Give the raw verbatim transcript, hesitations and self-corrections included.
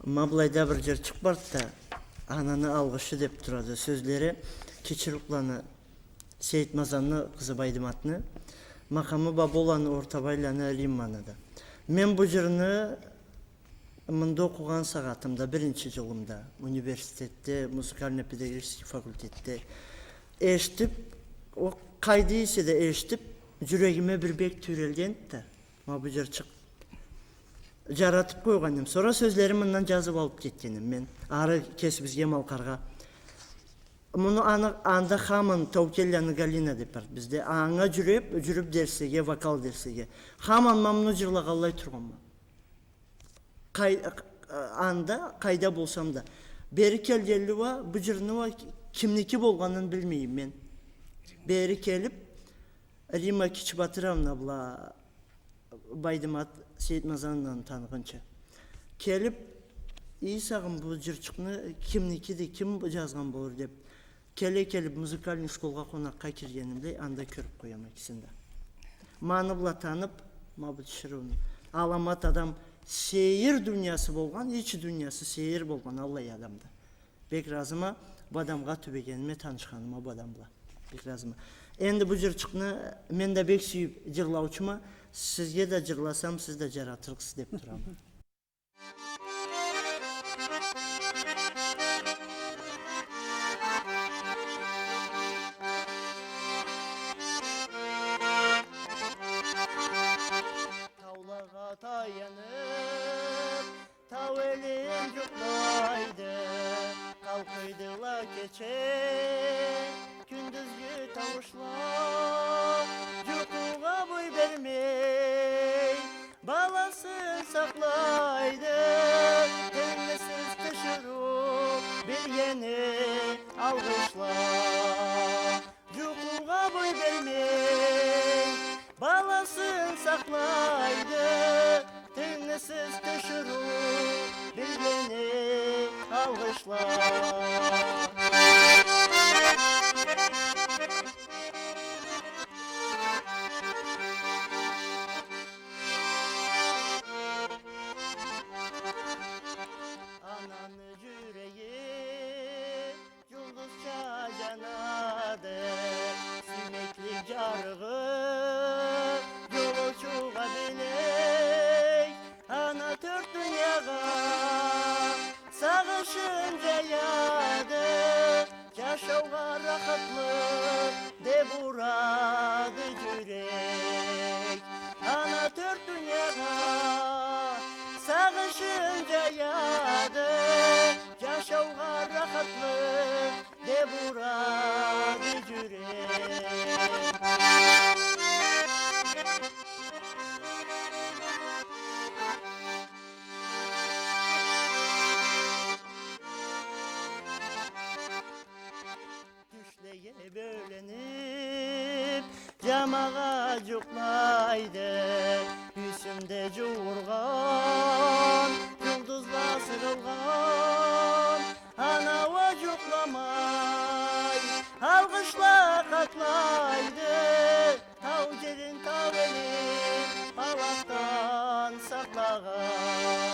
Ма былайда бир джырчыкъ барды да, «Ананы алгъышы» деб турады. Сёзлери Кичирюкланы, Сейитмазанны къызы Байдыматны, макъамы Баболаны, Ортабайланы, Римманы да. Мен бу джырны мында окъугъан сагъатымда, биринчи джылымда, университетде, музыкально-педагогический факультетде эшитиб, о къайда эсе да эшитиб, джюрегиме бир бек тюйюлгенди да. Ма бу джырчыкъ. Джаратыб къойгъан эдим. Сора сёзлерин мындан джазыб алыб кетген эдим мен. Ары кесибизге Малкъаргъа. Муну аны, анда хаман Таукелланы Галина деб барды бизде. Анга джюрюб, джюрюб дерслеге, вокал дерслеге. Хаман ма муну джырлагъанлай тургъанма. Къай-, анда, къайда болсам да. Бери келгенли уа, бу джырны уа кимники болгъанын билмейме мен. Бери келиб, Римма Кичибатыровна бла Байдымат Сейитмазановнаны таныгъынчы. Келиб, «Ий, сагъым, бу джырчыкъны кимникиди, ким джазгъан болур?» деб, келе келиб, музыкальный школгъа къонакъгъа киргенимде, анда кёрюб къояма экисин да. Ма аны бла таныб, ма бу тиширыуну. Аламат адам, сейир дуниясы болгъан, ичи дуниясы сейир болгъан, аллай адамды. Бек разыма бу адамгъа, тюбегениме, танышханыма бу адам бла. Бек разыма. Энди бу джырчыкъны мен да бек сюйюб джырлаучума, сизге да джырласам, сиз да джаратырыкъсыз деб турама. Таулагъа таяныб, тау элим джукълайды, къалкъыйдыла кече кюндюзгю тауушла. Джукъугъа бой бермей, баласын сакълайды тынгысыз тиширыу, билгени алгъышла. Джукъугъа бой бермей, баласын сакълайды тынгысыз тиширыу, билгени алгъышла. Ананы джюреги джулдузча джанады, сюймеклик джарыгъы джолоучугъа билек. Ана тёрт дуниягъа сагъышын джаяды, джашаугъа рахатлыкъ деб урады джюрек. Ана тёрт дуниягъа сагъышын джаяды, джашаугъа рахатлыкъ деб урады джюрек. Тюшлеге бёлениб, джамагъа джукълайды, юсюмде джууургъан джулдузла сырылгъан. Ана уа джукъламай, алгъышла къатлайды, тау джерин, тау элин палахдан сакълагъан.